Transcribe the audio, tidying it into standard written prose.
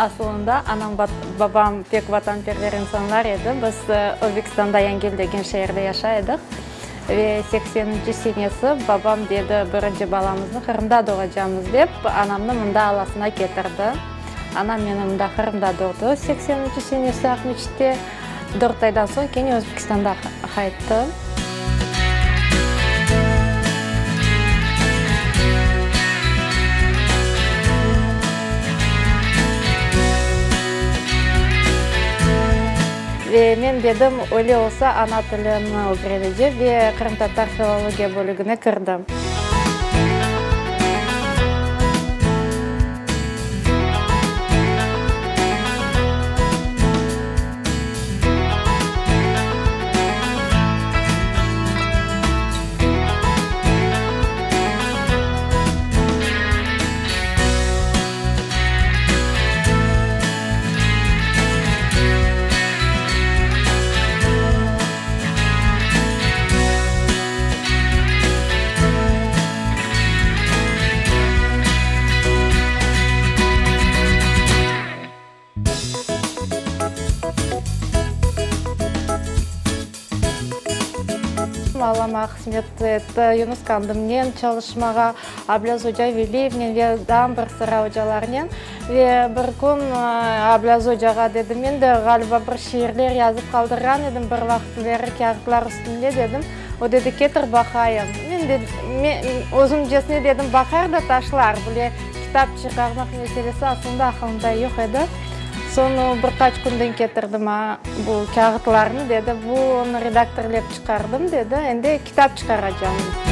Asılında anam, babam pek vatanperver insanlar edi. Biz Özbekistanda Yangel degen şeerde yaşay edik. Ve sekseninci senesi babam dedi, birinci balamıznı Qırımda doğacamız dep, anamnı mında alasına ketirdi. Anam meni mında Qırımda doğdı, sekseninci senesi Aqmeçitte. Dört aydan soñ kene Özbekistanda qayttı. Ve men dedim, öyle olsa, ana tilini ögrenecem ve qırımtatar filologiya bölügine kirdim. Alla maña qısmet etti Yunus Qandımnen çalışmağa, Ablâz oca Veliyevnen ve daa bir sıra ocalarnen. Ve bir kün Ablâz ocağa dedim, men de, ğaliba, bir şiirler yazıp qaldırğan edim bir vaqıtları kâğıtlar üstünde, dedim. O dedi, ketir baqayım. Men de, özümcesine dedim, baqar da taşlar, bile kitap çıqarmaq meselesi aslında aqılımda yoq edi. Soñ o bir qaç künden ketirdi maña bu kâğıtlarnı, dedi, bunı redaktorlep çıqardım, dedi, endi kitap çıqaracağım.